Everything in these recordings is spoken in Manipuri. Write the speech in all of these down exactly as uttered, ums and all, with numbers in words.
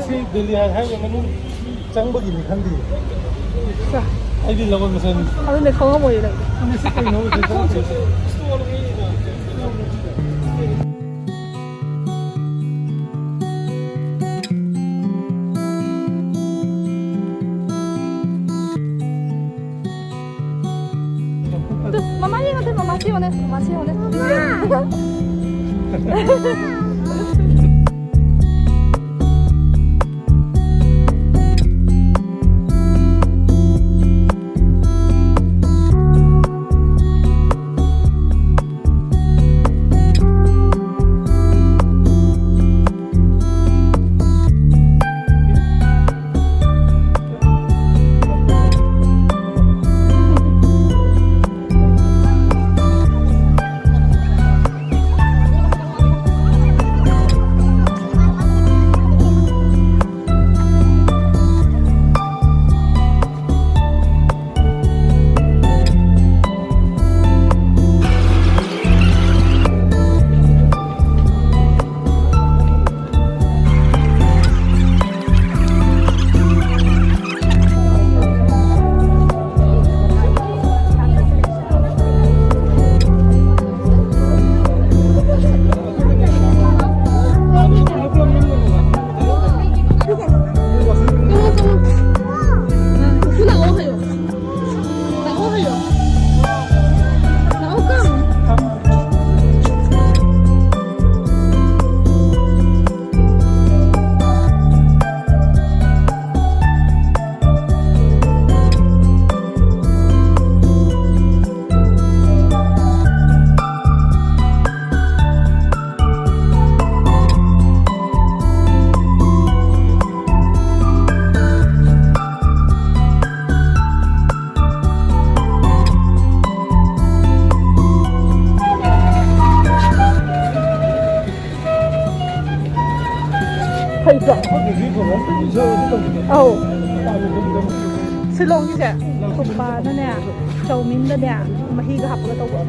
ꯁꯤ ꯗꯦꯜꯂꯤ ꯍꯥꯏ ꯍꯥꯏꯋꯦ ꯃꯅꯨꯡ ꯆꯪꯕꯒꯤꯅꯤ ꯈꯪꯗꯦ꯫ ꯑꯩꯗꯤ ꯂꯃꯟ ꯃꯁꯟ ꯑꯗꯨꯅꯦ ꯈꯪꯉꯝꯃꯣꯏꯌꯦ ꯅꯪ꯫ ꯈꯪꯗꯦ ꯁꯤ ꯀꯩꯅꯣ ꯁꯤ ꯆꯪꯗ꯭ꯔꯤꯁꯦ꯫ ꯃꯃꯥ ꯌꯦꯡꯉꯣ, ꯃꯃꯥ ꯁꯤ ꯌꯦꯡꯉꯣꯅꯦ, ꯃꯃꯥ ꯁꯤ ꯌꯦꯡꯉꯣꯅꯦ꯫ ꯍꯩꯇ꯭ꯔꯣ? ꯑꯧ꯫ ꯁꯤꯂꯣꯡꯒꯤꯁꯦ ꯊꯨꯝꯕꯅꯅꯦ, ꯆꯧꯃꯤꯟꯗꯅꯦ, ꯃꯍꯤꯒ ꯍꯥꯞꯄꯒ ꯇꯧꯕ꯫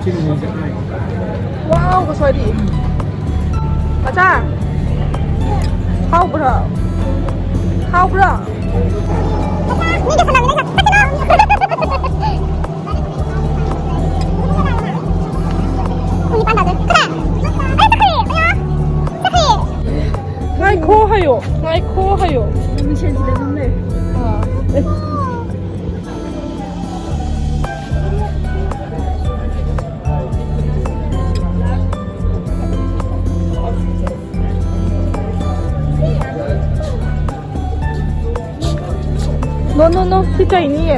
ꯆꯤꯅꯤ ꯆꯠꯈ꯭ꯔꯦ꯫ ꯋꯥꯎ, ꯀꯁꯣꯔꯤ꯫ ꯃꯆꯥ꯫ ꯍꯥꯎꯕ꯭ꯔꯣ? ꯍꯥꯎꯕ꯭ꯔꯣ? ꯉꯥꯏꯈꯣ ꯍꯥꯏꯌꯣ꯫ ꯉꯥꯏꯈꯣ ꯍꯥꯏꯌꯣ꯫ ꯃꯤꯡꯁꯦꯜꯁꯤꯗ ꯑꯗꯨꯝ ꯂꯩ꯫ ꯑꯥ꯫ No, no, no, ꯁꯤ ꯀꯩꯅꯤꯌꯦ?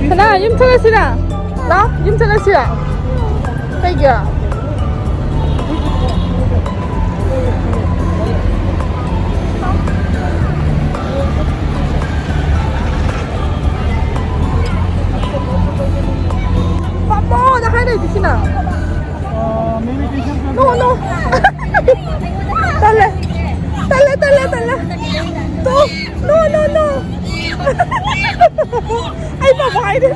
ꯁꯅꯥ, ꯌꯨꯝ ꯆꯠꯂꯁꯤꯔ? ꯂꯥꯎ, ꯌꯨꯝ ꯆꯠꯂꯁꯤꯔ? ꯀꯩꯒꯤ? ꯄꯥꯝꯃꯣꯅ ꯍꯥꯏꯔꯛꯏꯗꯤ ꯁꯤꯅ꯫ No, no. ꯇꯜꯂꯦ꯫ ꯇꯜꯂꯦ, ꯇꯜꯂꯦ, ꯇꯜꯂꯦ꯫ ꯇꯣ꯫ No, no, no. ꯑꯩ ꯄꯥꯝꯃꯣ ꯍꯥꯏꯗꯦ꯫